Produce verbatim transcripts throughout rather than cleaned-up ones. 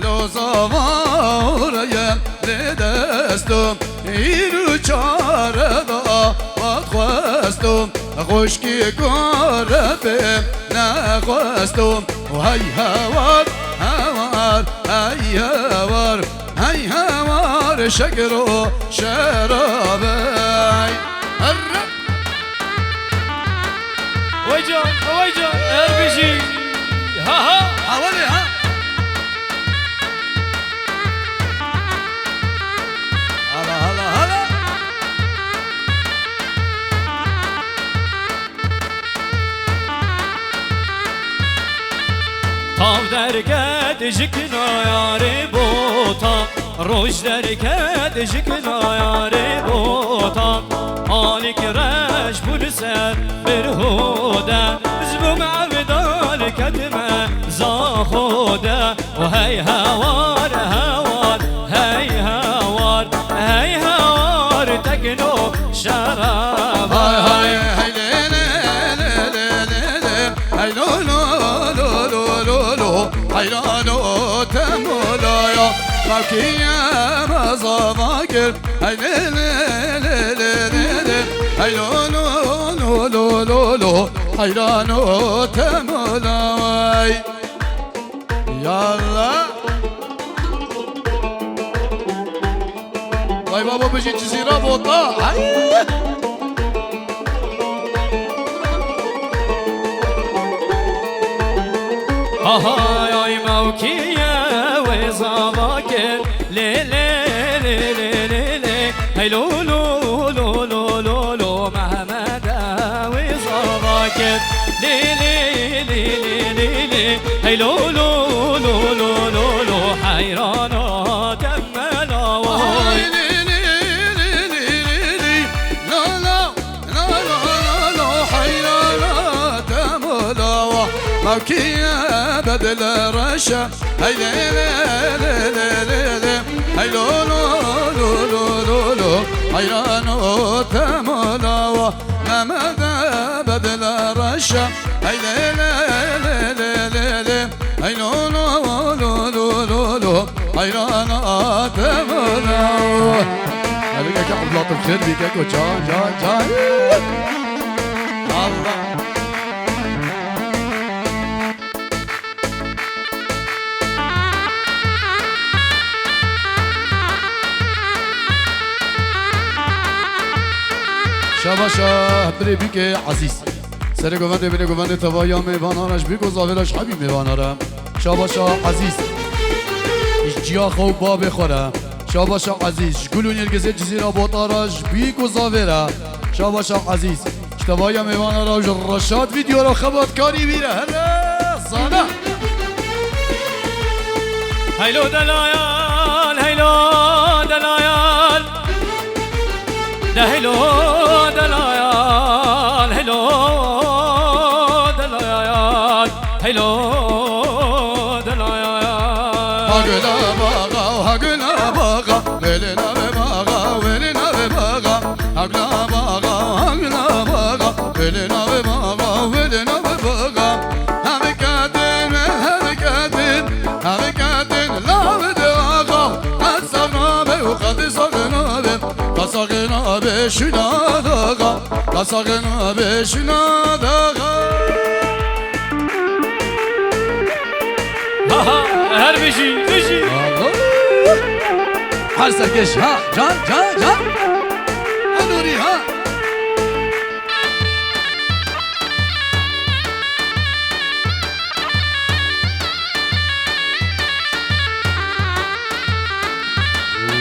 Lo zava oreyim lê destum, îro çare da vat xwestum, xwişkî gore pê nexwestum. Hey hewar, hewar, hey hewar, hey hewar, şekro şerabey. Herre. Vay can, vay can, her bijî. Ha ha. Hawalê ha. Hala, hala, hala. Tav derket ji kinayarê Botan, roj derket ji kinayarê Botan. Alîk reş bû li ser birho de, ji bo mevdal ketime zaxo de. Hey hewar, hewar, hey hewar, hey hewar, tekno şerab. Hay hay, hey lê lê lê lê lê lê, hey lo lo lo lo lo lo, heyrano te molaya, mevkiye me zava kir. Hey lê lê lê lê lê lê, hey lo lo lo lo lo lo, heyrano te molaya. Yallah. Vay babo, bijî Cizîra Bota. Ay. Ahay, ay mewkiye wê zava kir. Lê, lê, lê, lê, lê, lê. Hey lo, lo, lo, lo, lo, lo. Mehmede wê zava kir. Lê, lê, lê, lê, lê, lê. Hey lo, lo, lo, lo, lo, lo. Heyrana demmela wa. Ay, lê, lê, lê, lê, lê, lê. La, la, la, la, la, la. Heyrana demmela wa. Mewkiye bedle reşe. Hey lê lê lê lê lê lê. Hey lo lo lo lo lo lo. Heyrano te mola wa. Mehmede bedle reşe. Hey lê lê lê lê lê lê. Hey lo lo lo lo lo lo. Heyrana te mola wa. Hadi gel, Abdullah, xêr bike ko, can, can, can. Allah. Şabaşa birê bîkê Ezîz. Serê govendê, binê govendê, tevaya mêvana re, ji bîk û zavê re, ji hebî mêvana re. Şabaşa Ezîz. Ji ciya xwe û babê xwe re. Şabaşa Ezîz. Ji gul û nêrgizê Cizîra Bota re, ji bîk û zavê re. Şabaşa Ezîz. Ji tevaya mêvana re û ji Reşad Video re xebatkarî wî re here zana. Heylo delayan, heylo delayan. De heylo delayan, heylo delayan, heylo delayan. Ha gula baxa, ha gula baxa, mêlê navê baxa, mêlê navê baxa. Hagla baxa, hagla baxa, wêlê navê baxa, wêlê navê baxa. Hevketin, hevketin, hevketin, lav de axa. Qet sax nabe û qet sax nabe, qet sax nabe şuna daxa, qet sax nabe şuna daxa. Ha ha, her bijî, bijî. Bravo. Her serkeş ha, can, can, can. Anûrî ha.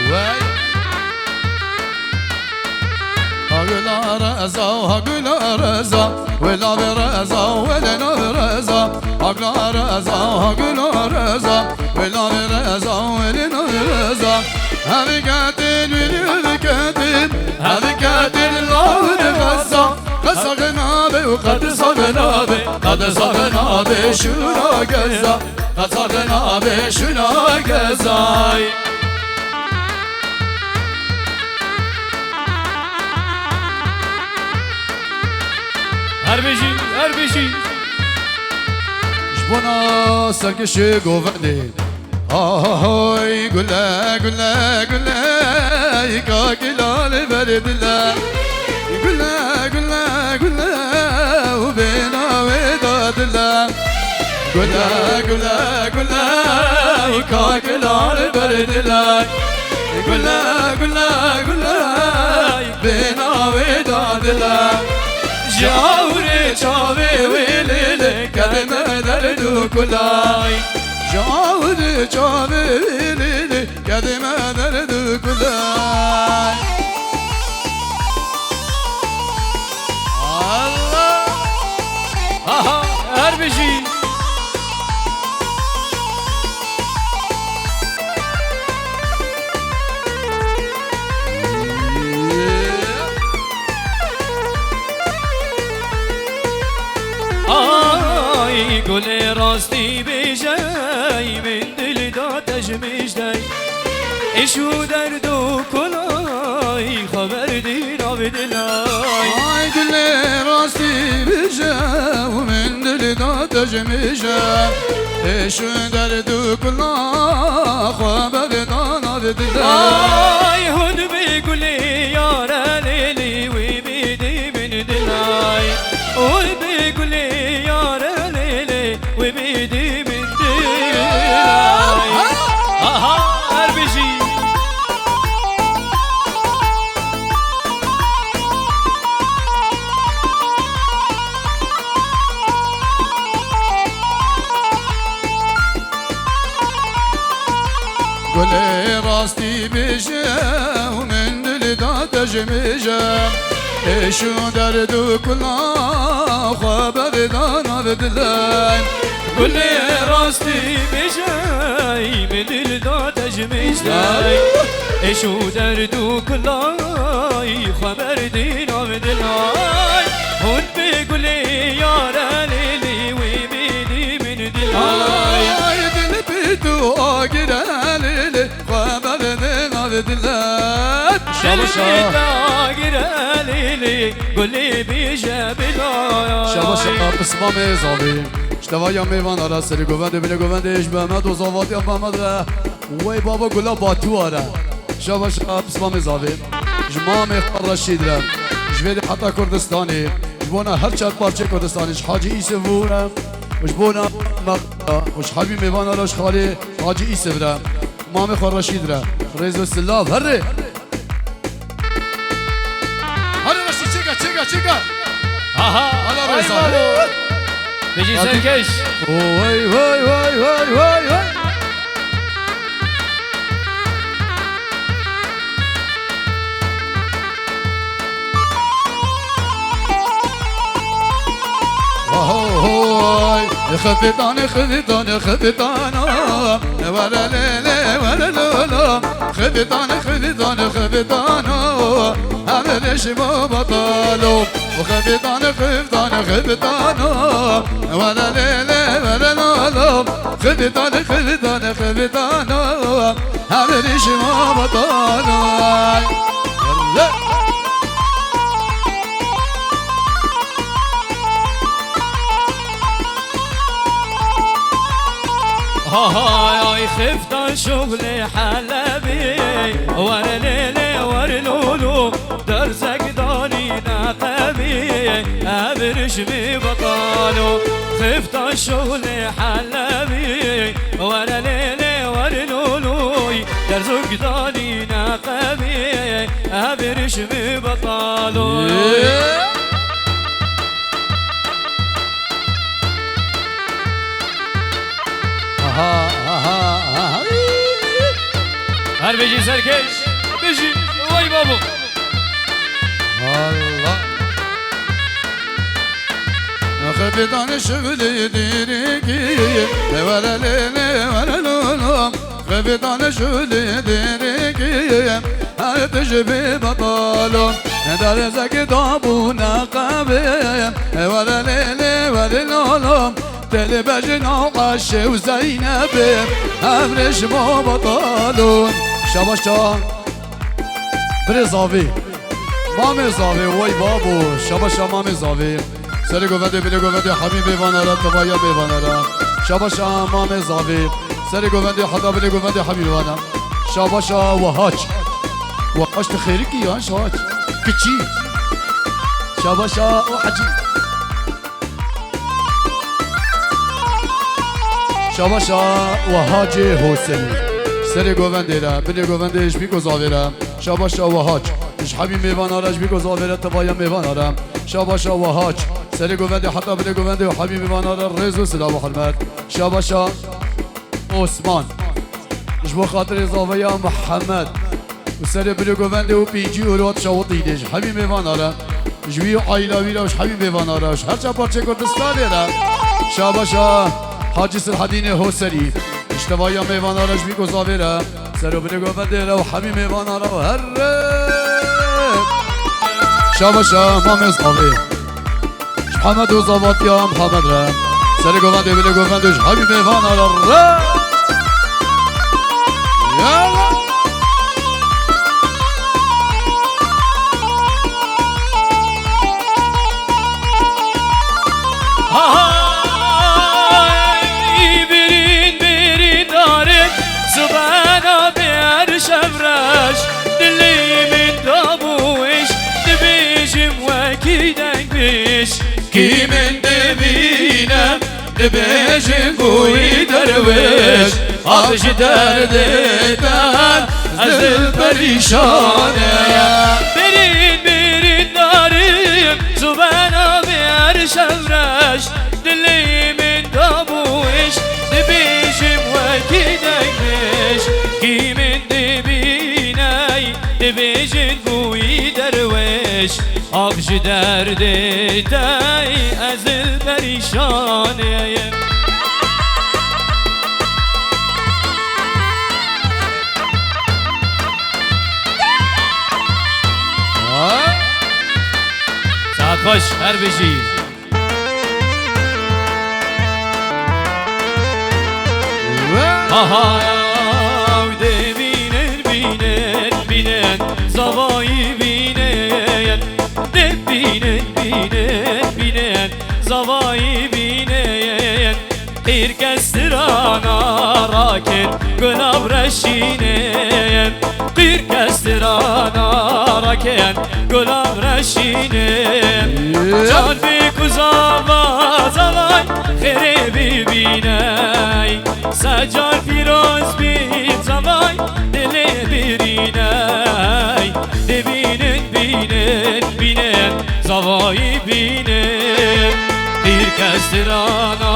Wey. Ha gula reza, ha gula reza, wê lavê reza, wê lê navê reza. Ha gula reza, ha gula reza, wê lavê reza, wê lê navê reza. Hevketin, wî hevketin, hevketin lav de xeza. Qesa xena be û qet saxena be, qet saxena be şuna geza. Qet saxena be şuna gezay. Her bijî, her bijî. Ji bona serkişê govendê. Ahoy gule gule gule, kakî lal ber dile. Gule gule gule, û bêna wê da dile. Gule gule gule, kakî lal ber dile. Gule gule gule, bêna wê da dile. Ji awirê çavê wê lê lê, kedime derd û kulay. Ji awirê çavê wê lê lê, kedime derd û kulay. Allah! Aha, her bijî. Ay gulê rastî bêje, min dil da te ji min. Êş û derd û kulay, xwe berdî nav dilay. Ay gulê rastî bêje û min dil da te ji min. Êş û derd û kula, xwe berdî nav dilay. Ay hûn bê gulê yare lê lê, wê bêdî min dilay. Hûn bê gulê yare lê lê, wê bêdî min dilay. Aha, her bijî. Gulê rastî bêje û min dil da te ji min. Êş û derd û kula, xwe berdî nav dilay. Gulê rastî bêje, min dil da te ji min. Êş û derd û kulay, xwe berdî nav dilay. Hûn bê gulê yare lê lê, wê bêdî min dilay. Ay dil pê tu agire lê lê, xwe berdî nav dilay. Şabaş ha. Dil pê tu agire lê lê, gulê bêje bilay. Şabaş ha, pismamê zavê. Ji tevaya mêvana re, serê govendê, binê govendê, ji Mehmed û zavatiya Mehmed re, wey baba gula Batuwa re. Şabaş, pismamê zavê. Ji mamê xwe Reşîd re, ji vê de heta Kurdistanê, ji bona her çar parçeyê Kurdistanê, ji Hacî Îsif re, ji bona Mexda, û ji herbî mêvana re, ji xalê Hacî Îsif re, mamê xwe Reşîd re. Rêz û silav, herê. Hadi Reşîd, çêke, çêke, çêke. Aha. Hala ay rêza. Baba. Bijî serkeş. Vay, vay, vay. Ahoy, xefitan, xefitan, xefitana, were lê lê, were lolo. Xefitan, xefitan, xefitana, ev rêşmo batalo. Xefitan, xefitan, xefitana, were lê lê, were lolo. Xefitan, xefitan, xefitana, ev rêşmo batalo. Hay ay xifta şuxlê Helebî, were lê lê, were lolo, derzek danî neqebî, ev rişmî betalo. Xifta şuxlê Helebî, were lê lê, were lolo, derzek danî neqebî, ev rişmî betalo. Aha, aha, aha. Her bijî serkeş, bijî, vay babo. Allah. Xefitan şivlî dîrikî, were lê lê, were lolo. Xefitan şûlî dîrikî, her tişt bî betalo. Derzek dabû neqebê, were lê lê, were lolo. Tê li bejna Eşê û Zeynebê, ev rêşmo betalo. Şabaş çawa. Birê zavê. Mamê zavê, wey babo. Şabaş a mamê zavê. Serê govendê, binê govendê, hemî mêvana re, tevaya mêvana re. Şabaş a mamê zavê. Serê govendê heta binê govendê hemî vana. Şabaşa Wehaç. Wehaç tu xêrikî yan Şabaş? Kiçî. Şabaşa Wehacî. Şabaşa Wehacê Hosenî. Serê govendê re, binê govendê ji bî gozavê re. Şabaşa Wehaç. Ji hemî mêvana re ji bî gozavê re tevaya mêvana re. Şabaşa Wehaç. Serê govendê heta binê govendê û hemî mêvana re rêz û silav û hurmet. Şabaşa Osman. Ji bo xatirê zaveya Mihemed û serê binê govendê û pêncî û rot şawitî de ji hemî mêvana re, ji wî û aîla wî re û ji hemî mêvana re û ji her çar parçeyê Kurdistanê re. Şabaşa Hacî Silhedînê Hoserî. Ji tevaya mêvana re ji bî gozavê re, serê binê govendê re û hemî mêvana re û herre. Şabaşa Mamê Zavê. Ji Mihemed û zavatiya Mihemed re. Serê govendê binê govendê ji hemî mêvana re re. Yala. Hay, birîn, birîn darin, sibena bêr şevreş, dilê min dabû êş, dibêjim wekî dengvêş. Kî min dibîne, dibêjin ku wî derwêş, av ji derdê te, ez dil perîşan e. Birîn, birîn darim, zûbena bêr şevreş, dilê min dabû êş, dibêjim wekî dengvêş. Kî min dibîne, dibêjin ku wî derwêş. Av ji derdê te, ez dil perîşanê. Ha? Saet xweş, her bijî. Aha, ew dê bînin, bînin, bînin, zavayî bînin. Dê bînin, bînin, bînin, zavayî bînin. Qîr kestirana rakin, gulav reşînin. Qîr kestirana rakin, gulav reşînin. Can pê ku zava zavay, xêrê bibîney. Secar pîroz bî zavay, dilê birîney. Dibînin, bînin, bînin, zavayî bînin. Qîr kestirana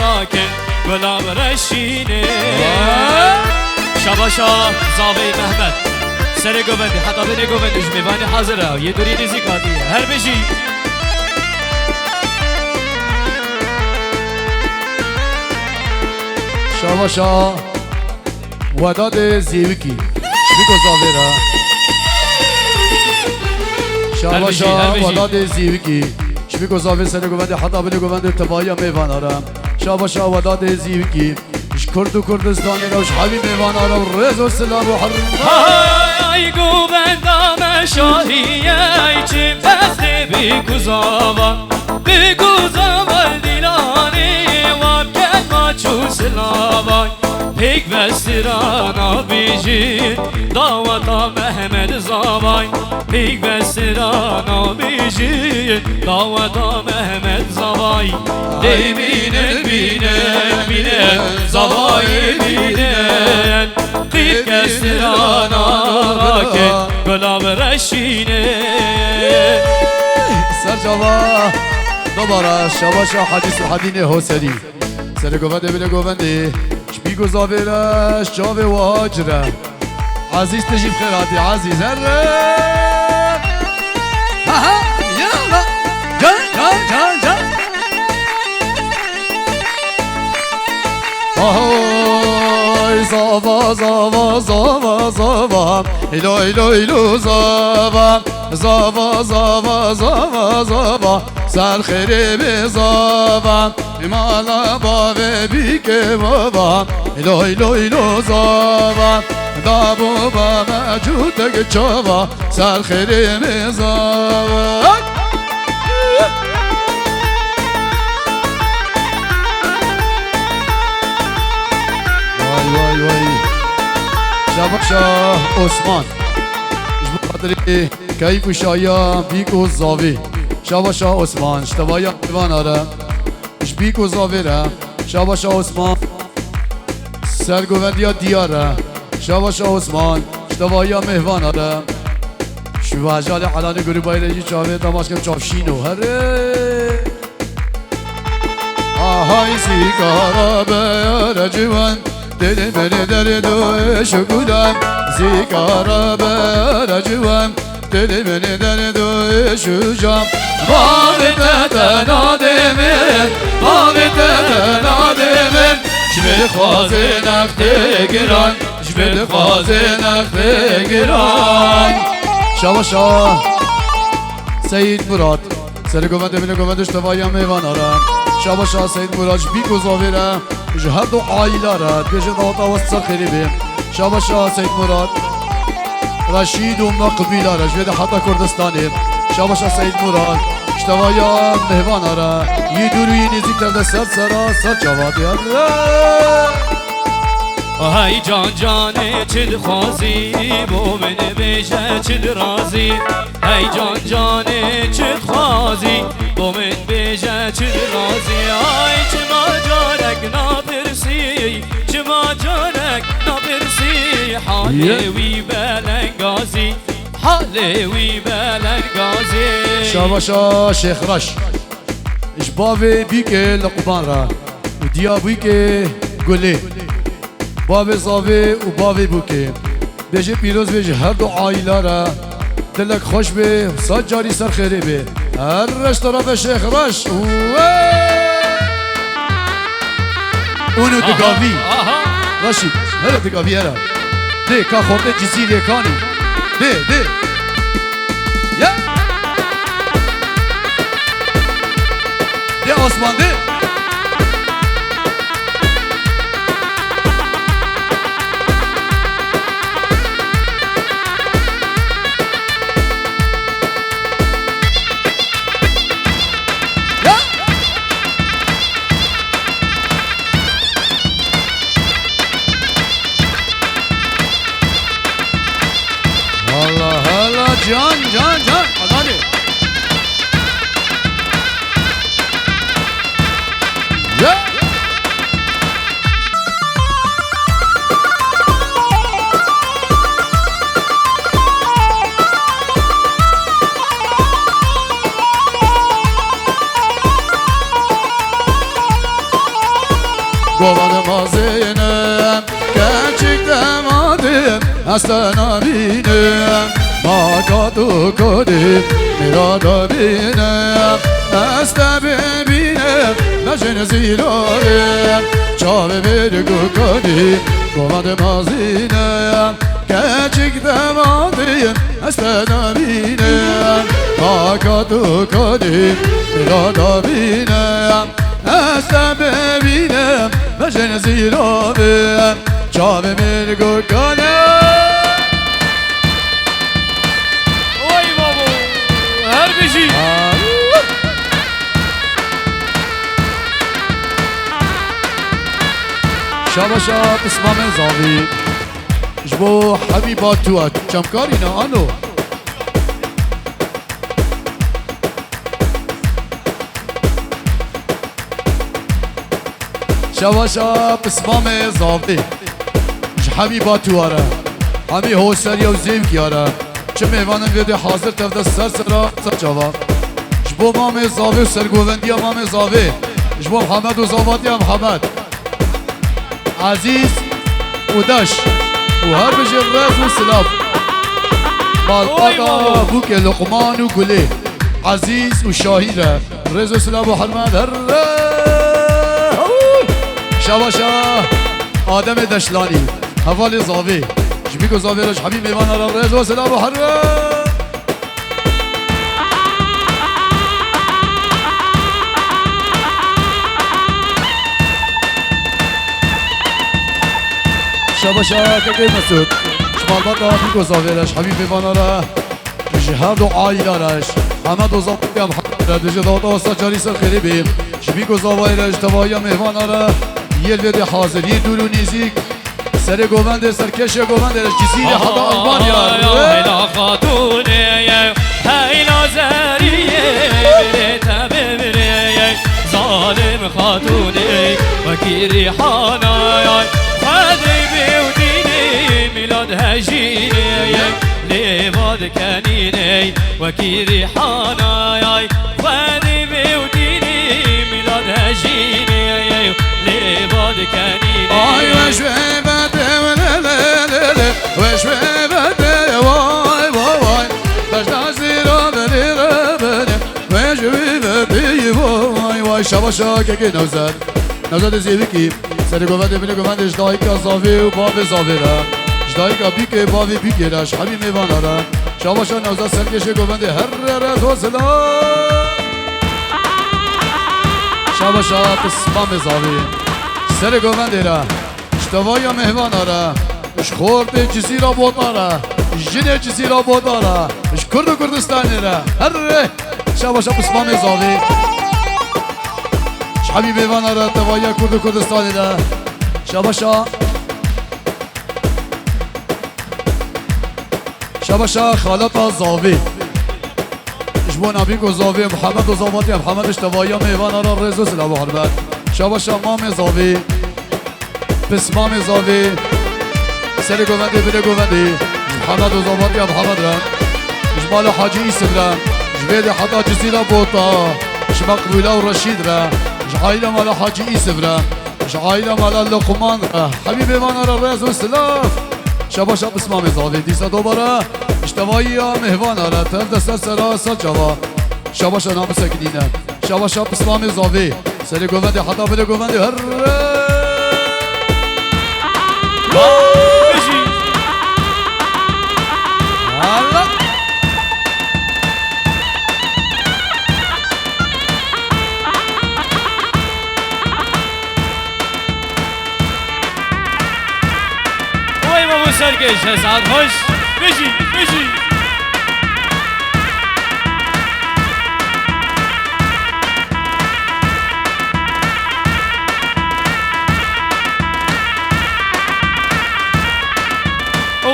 rakin, gulav reşînin. Şabaşa zavê Mehmet. Serê govendê, heta binê govendê ji mêvanê hazir e. Yê durî nêzîk hatiye. Her bijî. Şabaşa Wedadê Zêwikî. Ji bî gozavê re. Şabaşa Her bijî, her bijî. Wedadê Zêwikî. Ji bî gozavê serê govendê heta binê govendê tevaya mêvana re. Şabaşa Wedadê Zêwikî. Ji Kurd û Kurdistanê re û ji hemî mêvana re û rêz û silav û hurmet. Hay govenda me şahiyey çi bes dê bî gozava. Bî gozava dîlanê wan ket maç û silavay. Pêk ve strana bijî, daweta Mehmed Zavay. Pêk ve strana bijî, daweta Mehmed Zavay. Dey bînin, bînin, bînin, Zavayî bînin. Qîr kestirana rakin, gulav reşînin. Sercava, dobara, şabaşa Hacî Silhedînê Hoserî. Serê govendê binê govendê, ji bî gozavê re, ji çavê wacire. Ezîz, tu jî bi xêr hatî, Ezîz, herre. Ha, ha, ya, la. Can, can, can, can. Ahoy, zava, zava, zava, zava. Loy, loy, lo, zava. Zava, zava, zava, zava. Ser xêrê bê zava. Mala bavê bîkê bava. Loy, loy, lo, zava. Da bû bava cûtek çava. Ser xêrê bê zava. Şabaşa Osman. Ji bo xatirê keyf û şahiya bîk û zavê. Şabaşa Osman, ji tevaya mêvana re. Ji bîk û zavê re. Şabaşa Osman. Sergovendiya diyar e. Şabaşa Osman. Ji tevaya mêvana re. Ji hejalê Elanê grûbayê re jî çavê demaşkem çavşîno. Herê. Ahay zîkara bere ciwan, dilê min derdo eş û gulan. Zîkara bere ciwan, dilê min derdo eş û can. Bavê te te nadê min, bavê te te nadê min. Ji vê dixwazê nextê giran, ji vê dixwazê nextê giran. Şabaşa Seyîd Murat. Serê govendê, binê govendê ji tevaya mêvana re. Şabaşa Seyîd Murad ji bîk û zavê re, ji her du aîla re, dibêje daweta we ser xêrê bê. Şabaşa Seyîd Murad, Reşîd û Meqbîla re, ji vê de heta Kurdistanê. Şabaşa Seyîd Murad, ji tevaya mêvana re, yê dûr û yê nêzîk tev de ser sera, ser çava diyar. Hey can canê çi dixwazî, bo min bêje çi dirazî. Hey can canê çi dixwazî, bo min bêje çi dirazî. Ay çima carek napirsî, çima carek napirsî. Halê Ye- wî belengazî, halê wî belengazî. Şabaşa Şêxreş. Ji bavê bûkê Luqman re û diya bûkê Gulê. Bavê zavê û bavê bûkê. Bêjê pîroz bê ji her du aîla re. Dilek xweş bê, sed carî ser xêrê bê. Her reş terafe Şêxreş. Wê! Ûno digavî. Aha. Reşîd, here digavî here. Dê, ka xortê cizî lê kanî. Dê, dê. Ya. Dê Osman dê. Ya. Allah Allah, can, can, can. Hadi. Ya. Govan mazîne, keçik demadim, ez te nabînim. Ma ka tu kodî, mîra da bîne, ez te bibînim, mejin zîrorê, çavê mêrik û kodî, govan mazîne. Keçik dema din ez te nabînim. Haka tu kadî mîra da bînim. Ez te bibînim, mejin zîra bim. Çavê mêrik û kodî. Oy babo, her bijî. Şabaşa pismamê zavî. Ji bo hemî batuwa çemkarî ne ano. Şevaşa pismamê zavê. Ji hemî batuwa re. Hemî hoseriya û zêvkiya re. Çi mêvanên vê dê hazir tev de ser sera ser çava. Ji bo mamê zavê û sergovendiya mamê zavê. Ji bo Mihemed û zavatiya Mihemed. Ezîz û Daş û her bijî rez û silav. Malbata bûkê Luqman û Gulê, Ezîz û Şahî re rez û silav û hurmet her re. Şabaşa Ademê Deşlanî, hevalê zavê. Ji bîk û zavê re ji hemî mêvana re rez û silav û hurmet. Şabaşa Kekê Mesûd. Ji malbata Bîk û zavê re, ji hemî mêvana re, ji her du aîla re, ji Hemed û zavê ya Mihemed re, dibêje daweta we sed carî ser xêrê bê. Ji Bîk û zavayê re, ji tevahiya mêvana re, yê li vê dê hazir, yê dûr û nêzîk. Serê govendê, serkêşê govendê, ji Cizîrê heta Almanya. Ay, ay, heyla xatûnê, heyla zeriyê, birê te bimirê, zalim xatûnê, wekî rîhana, ay, xwedê bê û dînê, mîlad hejînê, lê va dikenînê, wekî rîhana, ay, xwedê bê û dînê, mîlad hejînê, lê va dikenînê. Ay, weş wê Weş wê vedê, vay, vay, vay. Beşna zîra belê re benê. Weş wê vedê, vay, vay. Şabaşa kekê Newzad. Newzadê Zêvikî. Serê govendê, binê govendê ji dayika zavê û bavê zavê re. Ji dayika bîkê, bavê bîkê re. Ji hemî mêvana re. Şabaşa Newzad, serkêşê govendê, her re re zor silav. Şabaşa pismamê zavê. Serê govendê re. Ji tevaya mêvana re, ji xortê Cizîra Bota re, ji jinê Cizîra Bota re, ji Kurd û Kurdistanê re, her re şabaşa pismamê zavê. Ji hemî mêvana re tevaya Kurd û Kurdistanê re, şabaşa, şabaşa xalata zavê. Ji bo navîn ku zavê Mihemed û zavatiya Mihemed ji tevaya mêvana re rêz û silav û hurmet. Şabaşa mamê zavê, pismamê zavê, serê govendê, binê govendê, ji Mihemed û zavatiya Mihemed re, ji mala Hacî Îsif re, ji vê de heta Cizîra Bota, ji Meqbûla û Reşîd re, ji aîla mala Hacî Îsif re, ji aîla mala Luqman re, hemî mêvana re rêz û silav. Şabaşa pismamê zavê, dîsa dobara ji tevayiya mêvana re, tev de ser sera ser çava. Şabaşa na bisekinîne. Şabaşa pismamê zavê. Serê govendê heta binê govendê her. Bijî. Allah. Wey babo serkêş, saet xweş. Bijî, bijî.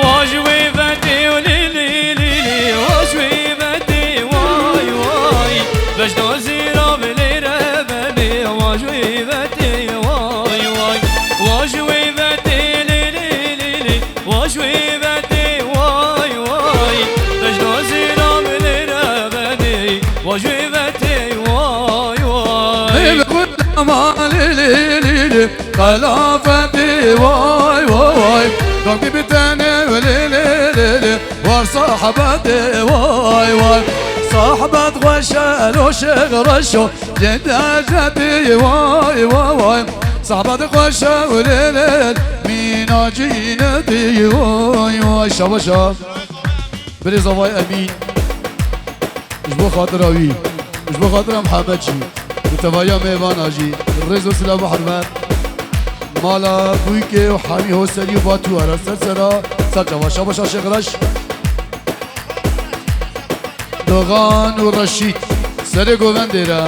Wa ji wê vetê, lê, lê, lê, lê, wa ji wê vetê, way, way. Vejna zîra bilê re benê, wa ji wê vetê, way, way. Wa ji wê vetê, lê, lê, lê, lê, wa ji wê vetê, way, way. Vejna zîra bilê re benê, wa ji wê vetê, way, way. Ê bi xwe dema lê, lê, lê, lê. Qelafetê way, way, way. Dongî bi tenê lê, lê, lê, lê. War sahbetê way, way. Sahbet xweş e, roşê reşo. Lê derecetê way, way, way. Sahbet xweş e, lê, lê, lê. Mîna cînetê way, way. Şabaşa. Birêz Avay Emîn. Ji bo xatira wî, ji bo xatira Mihemed jî, bi tevahiya mêvana jî, rêz û silav û hurmet. Mala Bûykê û hemî Hoserî û Batû re ser sera, ser çava. Şabaşa Şêxreş. Dogan û Reşîd. Serê govendê re.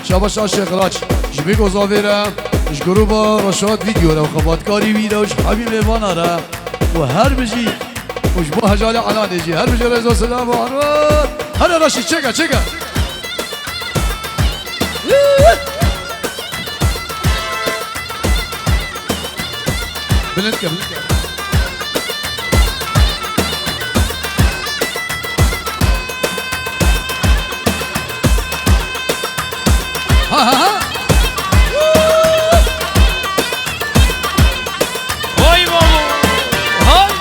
Şabaşa Şêxreş. Ji Bîk û Zavê re. Ji grûba Reşad Vîdeo re û xebatkarî wî re û ji hemî mêvana re. Û her bijî. Û ji bo hejalê Elanê jî her bijî rêz û silav û hurmet. Here Reşîd, çêke, çêke. Bilind ke, bilind ke. Ha, ha, ha. Vay babo. Hay.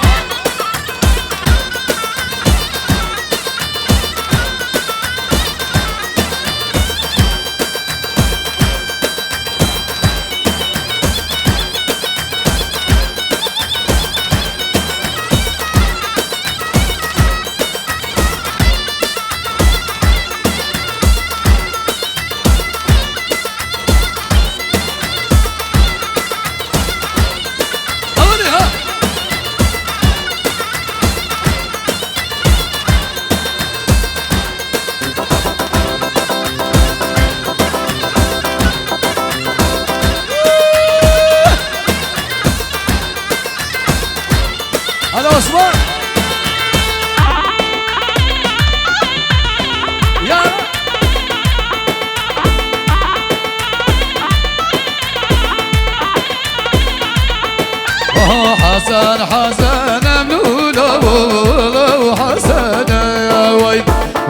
Osman. Ya. Oh, Hasan, Hasan, em lûla, lûla, Hasan, ya way.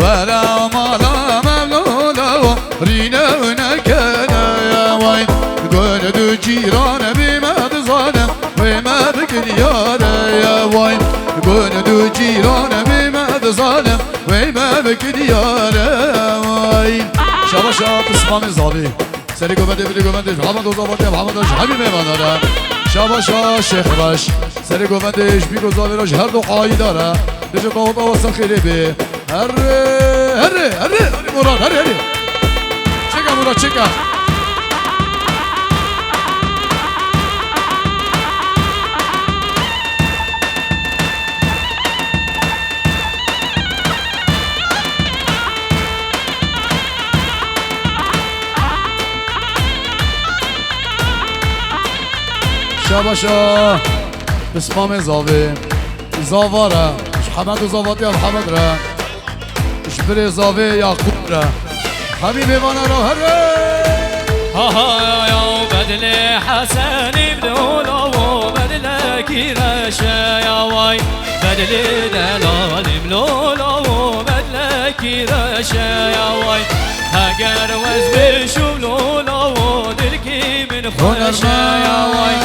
Were mala, em lûla, rîne û nekene, ya way. Gund û cîran bî me dizanin, wê me bikin yare, ya way. Gund û cîran bî me dizanin, wê me bikin yare, ya way. Şabaşa pismamê zavê. Serê govendê, bilê govendê, Mihemed Oza Fatih, Mihemed Oza, hemî mêvana re. Şabaşa Şêx Reş. Serê govendê, ji bîk û zavê re, ji her du aîla re. Bêje, dawet awa ser xêrê bê. Herre, herre, herre, herre, Murat, herre, herre. Çeka, Murat, çeka. Şabaşa pismamê zavê. Zava re. Ji Hemed û Zavatiya Hemed re. Ji birê zavê Yaqûb re. Hemî mêvana re here. Ha ha ya bedlê Hesenî bdola wo bedlekî reşe ya way. Bedlê delalî mlola wo bedlekî reşe ya way. Heger wez bişûm lola wo dilkî min xweşe ya way.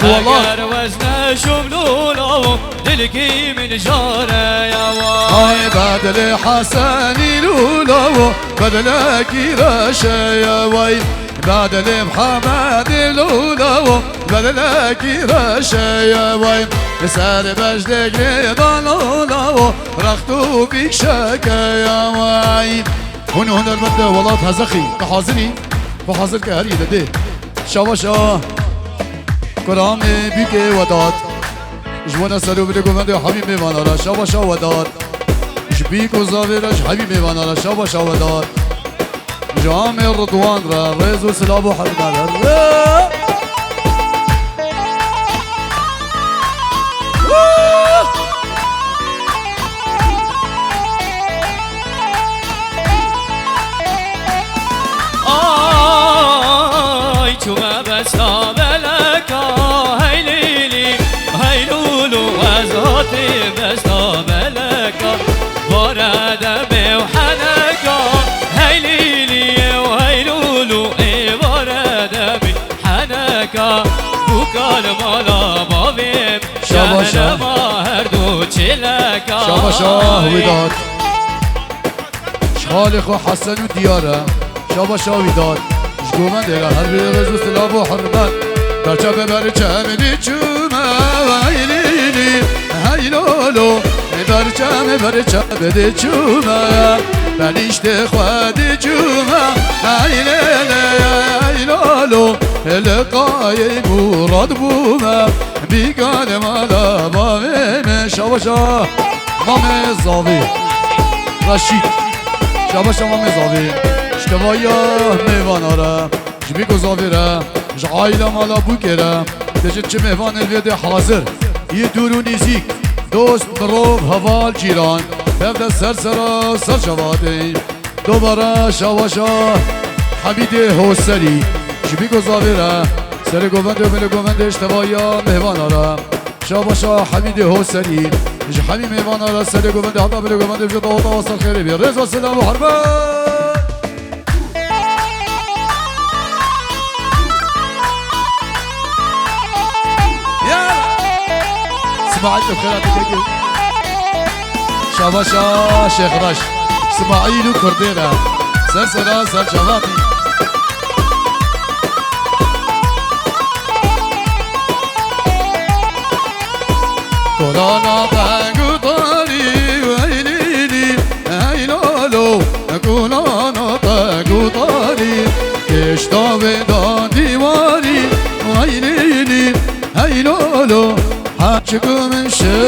Heger wez neşûm lola wo Dilkî min jare ya wa. Ay bedlê Hesenî lûla wo, bedlekî reşe ya way. Bedlê Mihemedê lûla wo, bedlekî reşe ya way. Li ser bejdek lê da lûla wo, rext û fîşeke ya way. Hûn hunermend welat Hezexî, tu hazirî? Tu hazir ke herî de dê. Şabaşa. Kuramê bîkê Wedat. Ji bona ser û bilê govendê hemî mêvana re şabaşa Wedat. Ji bîk û zavê re ji hemî mêvana re şabaşa Wedat. Ji amê Ridwan re rêz û silav û hurmet re. Ay çûme besta beleka, hey lîlî, hey lûlû, ez hatî besta beleka. Vare demê û heneka, hey lîlî û hey lûlû, ê vare demê heneka. Bûka li mala bavê min, şabaşa. Şehnema her du çêleka. Şabaşa Ay. Wîdat. Ji xalê xwe Hesen û Diyar e. Şabaşa Wîdat. Ji govendê re her birê rêz û silav û hurmet. Berçavê berçavê diçûme, hey lîlî, hey lolo. Berçavê berçavê diçûme, benîştê xwe diçûme. Hey lê lê, hey lolo. Li qayê Murad bûme. Bîka li mala bavê min şabaşa. Mamê Zavê. Reşîd. Şabaşa Mamê Zavê. Ji tevaya mêvana re. Ji bîk û zavê re. Ji aîla mala bûkê re. Dê ji çi mêvanê li vê de hazir. Yê dûr û nêzîk. Dost, mirov, heval, cîran. Tev de ser sera, ser çava tê. Dobara şabaşa Hemîdê Hoserî. Ji bîk û zavê re. Serê govendê û belê govendê ji tevaya mêvana re. Şabaşa Hemîdê Hoserî. Ji hemî mêvana re serê govendê heta belê govendê ji daweta wasa xêrê bê. Rêz û silav û hurmet. Ya. Smaîl û Xêratê kekê. Şabaşa Şêx Reş. Smaîl û Kurdê re. Ser sera ser çavatî. Kolana te gutarî, hey lîlî, hey lalo. Kolana te gutarî, kêşta wê da dîwarî. Hey lîlî, hey lalo. Haçik min şe